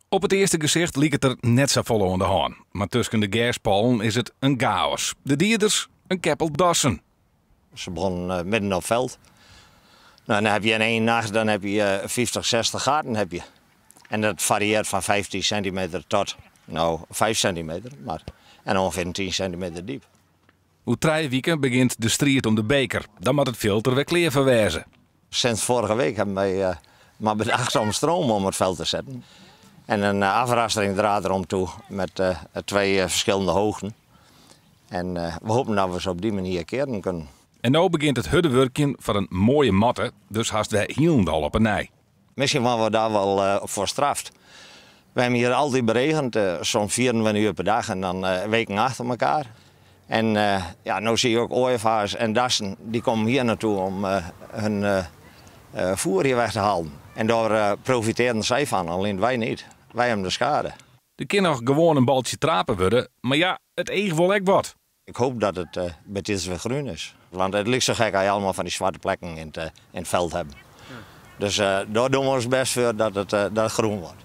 Op it earste gesicht liket der net safolle oan de hân, mar tusken de gerspollen is it in gaos. De dieders, in keppel dassen. Ze begonnen midden op veld. Nou, dan heb je in één nacht dan heb je 50, 60 gaten heb je. En dat varieert van 15 centimeter tot nou, 5 centimeter. Maar, en ongeveer 10 centimeter diep. Oer 3 wiken begjint de striid om de beker. Dan moat it fjild der wer klear foar wêze. Sinds vorige week hebben wij maar bedacht om stroom om het veld te zetten. En een afrastering draad erom toe met twee verschillende hoogten. En we hopen dat we ze op die manier keren kunnen. En no begjint it hurde wurkjen foar in moaie matte, dus hast wer hielendal op 'e nij. Misschien worden we daar wel voor straft. We hebben hier altijd beregend, soms 24 uur per dag en dan weken achter elkaar. En ja, nu zie je ook ooievaars en dassen, die komen hier naartoe om hun voer hier weg te halen. En daar profiteren zij van, alleen wij niet. Wij hebben de schade. Der kin noch gewoan in baltsje trape wurde, mar ja, it each wol ek wat. Ik hoop dat het bij dit weer groen is. Want het lijkt zo gek als je allemaal van die zwarte plekken in het veld hebt. Dus daar doen we ons best voor dat het groen wordt.